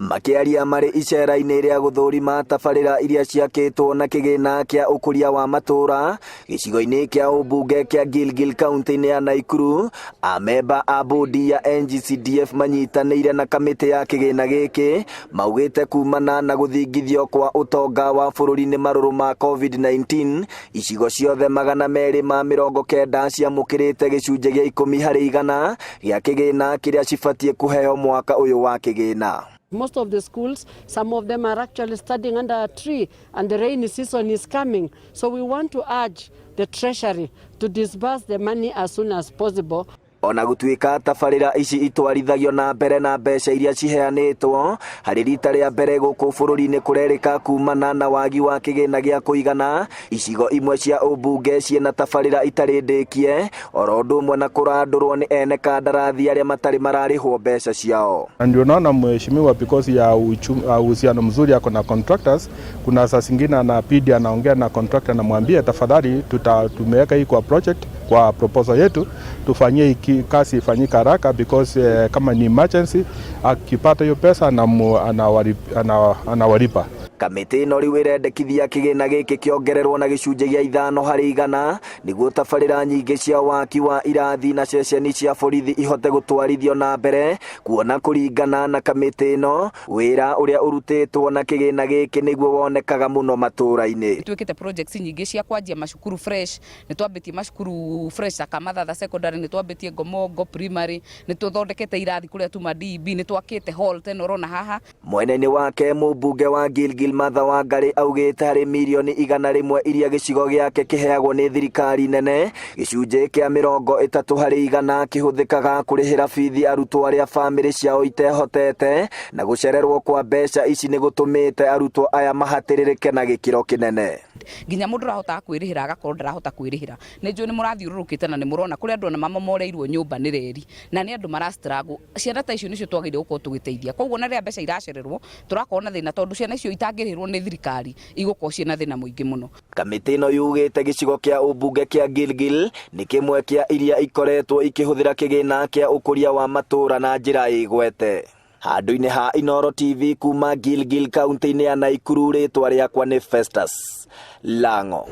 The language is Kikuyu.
Makĩaria marĩ icera-inĩ rĩa gũthũrima tabarĩra iria ciakĩtwo na kĩgĩna kĩa ũkũria wa matũũra gĩcigo-inĩ kĩa ũmbunge kĩa Gilgil kaunti-inĩ ya Naikuru, amemba a bũndi ya NGCDF manyitanĩire na kamĩtĩ ya kĩgĩna gĩkĩ maugĩte kumana na gũthingithio kwa ũtonga wa bũrũri nĩ marũrũ ma COVID-19 icigo ciothe 290 ciamũkĩrĩte gĩcunjĩ gĩa 10% gĩa kĩgĩna kĩrĩa cibatiĩ kũheo mwaka ũyũ wa kĩgĩna. Most of the schools, some of them are actually studying under a tree and the rainy season is coming. So we want to urge the Treasury to disburse the money as soon as possible. Ona gũtuĩka tabarĩra ici itwarithagio na mbere na mbeca iria ciheanĩtwo harĩ rita rĩa mbere gũkũ bũrũri-inĩ, kũrerĩka kumana na wagi wa kĩgĩna gĩa kũigana, icigo imwe cia ũmbunge ciĩna tabarĩra itarĩ ndĩkie, oro ũndũ ũmwe na kũrandũrwo nĩ ene kandarathi arĩa matarĩ mararĩhwo mbeca ciao. Na ndio naona mheshimiwa, because ya uhusiano mzuri ako na contractors, kuna saa zingine anabidi anaongea na contractor, anamwambia tafadhali, tumeweka hii kwa project, kwa proposal yetu, tufanyie hiki kazi ifanyike haraka because kama ni emergency, akipata hiyo pesa anawalipa. Kamĩtĩ ĩno rĩu ĩrendekithia kĩgĩna gĩkĩ kĩongererwo na gĩcunjĩ gĩa 5% nĩguo tabarĩra nyingĩ cia waki wa irathi na ceceni cia borithi ihote gũtwarithio na mbere, kuona kũringana na kamĩtĩ ĩno wĩra ũrĩa ũrutĩtwo na kĩgĩna gĩkĩ nĩguo wonekaga mũno matũũra-inĩ. Twĩkĩte projects nyingĩ cia kwanjia macukuru fresh. Nĩ twambĩtie macukuru fresh ta Kamathatha Secondary, nĩ twambĩtie Ngomongo Primary, nĩ tũthondekete irathi kũrĩa tuma DB, nĩ twakĩte hall teno ũrona haha. Mwena-inĩ wake, mũmbunge wa Gilgil Martha Wangari augĩte harĩ mirioni 100 iria gĩcigo gĩake kĩheagwo nĩ thirikari nene, gĩcunjĩ kĩa 30% kĩhũthĩkaga kũrĩhĩra bithi arutwo arĩa bamĩrĩ ciao itehotete, na gũcererwo kwa mbeca ici nĩ gũtũmĩte arutwo aya mahatĩrĩrĩke na gĩkĩro kĩnene. Nginya mũndũ ũrahotaga kwĩrĩhĩra agakorwo ndarahota kwĩrĩhĩra. Nĩ njũĩ nĩ mũrathiũrũrũkĩte na nĩ mũrona kũrĩ andũ ona mamomoreirwo nyũmba nĩ reri na nĩ andũ mara struggle. Ciana ta icio nĩcio twagĩrĩire gũkorwo tũgĩteithia. Koguo na rĩrĩa mbeca iracererwo, tũrakorwo na thĩna, tondũ ciana icio itangĩrĩhĩrwo nĩ thirikari igũkorwo ciĩna thĩna mũingĩ mũno. Kamĩtĩ ĩno yugĩte gĩcigo kĩa ũmbunge kĩa Gilgil nĩ kĩmwe kĩa iria ikoretwo ikĩhũthĩra kĩgĩna kĩa ũkũria wa matũũra na njĩra ĩgwete. Handũ-inĩ ha Inooro TV kuma Gilgil kaunti-inĩ ya Naikuru, rĩtwa rĩakwa nĩ Festus Lango.